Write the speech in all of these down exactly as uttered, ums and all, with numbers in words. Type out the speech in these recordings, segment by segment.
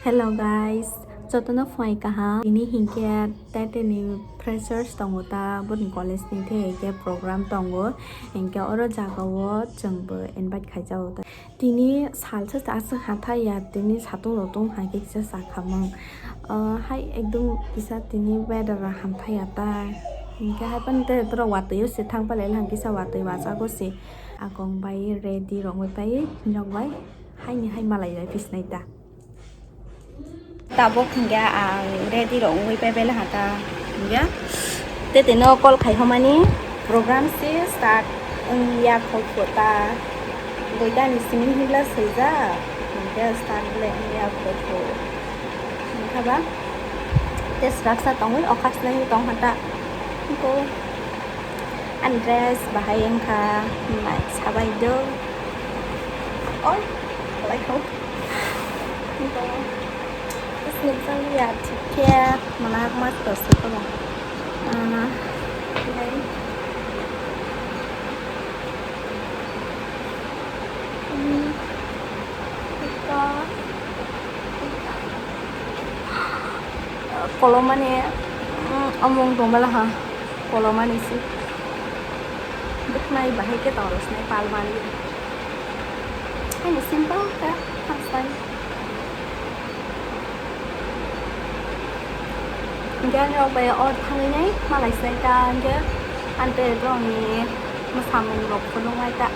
Hello guys, jotono phunai kaham. Tini hinkhe Tete ni freshers tongo ta, boni college ni thai hinkhe program tongo, hinkhe oro jaga o chwng bo invite khaijao ta. Tini sal se aswk hathai ya, tini satung rotung hai khe kisa sakhamung. Ah, hai ekdom kisa tini weather hamthai ya ta. Hinkhe hai phano tere borok watwi o se thang palai lang kisa watwi wajago se. Akong bai ready rongwi pai nok bai. Haini hai malai bai pisnai ta. Tabuk hinkhe ang ready rok wngwi pai belai ha ta hinkhe tete no call khai homani program se start wngya kho ta duita ni simi hwnla swijak hinkhe start belai wngya kho hinkhe ba tei swrapsa tongwi okhar swlaiwi tong kha ta. Ani dress bahai wngkha, nai sabai do. Oi, khlai kho. Sini sang ya thik khe, mana mas to sukho ba. Ah, nai. Hmm. Ito. Kolomani, hmm, omong tongmala ha. Kolomani si. Bwkhnai bahai khe tongros nai palmani. Ani simple khe, hamsai. Hinkhe ani rok bai o thangwi nai malai sai ta hinkhe ani tere borokni mwsamung rok phunuknai ta.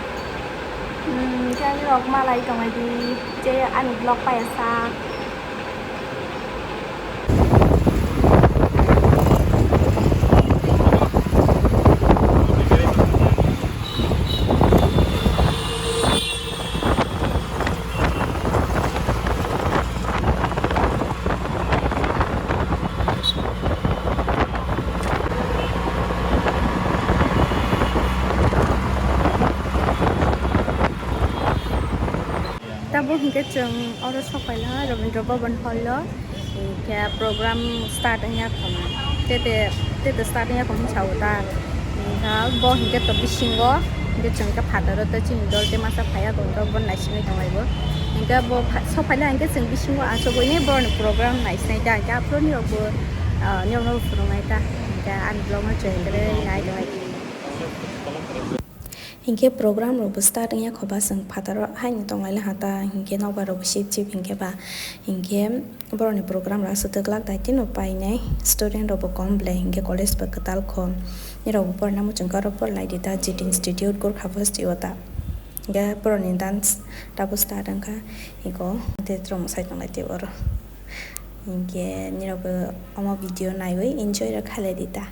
Hmm, hinkhe ani rok malai tongnai di je ani vlog paiya sa. Tabuk hinkhe chwng oro sok paila Rabindra Bhavan hall o, hinkhe program start wngya khoma. Tete, tete start wngya khoma hinsa o ta. Hinkhe bo hinkhe to bisingo, hinkhe chwng khe phataro tei chini dol tei masa phaiya tongkha, bo naisingwi tonglaibo. Hinkhe bo pha-, sok paila hinkhe chwng bisingo achugwi boroni program naisinai ta, hinkhe aphuru nirokbo, ah, nirokno phunuknai ta. Hinkhe ani vlog no chwng kwrwi nai tonglai. Hinkhe program rok bo start wngya kho ba chwng phataro haino tonglaila ha ta, hinkhe nokbar rok bo sip sip hinkhe ba, hinkhe borokni program rok aswk twklak dai tino painai, student rok bo kom belai hinkhe college bo kwtal kho. Nirok bo porina muchung khe oro porlai di ta, G T Institute Gorkha Basti o ta. Hinkhe borokni dance rok bo start wngkha, eko tei rwng sai tonglai tei oro. Hinkhe nirok bo omo video naiwi enjoy rok khailai di ta.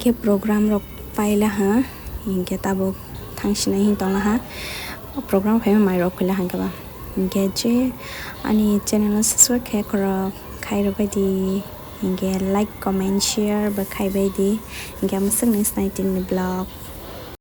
Khe program rok paila ha, hinkhe tabuk thangsinai hin tongla ha. O program phaima mai rok phaila ha khe ba. Hinkhe je ani channel no subscribe khe khorok khai rwbai di. Hinkhe like, comment, share bo khai bai di. Hinkhe mwswk nung sinai tini vlog.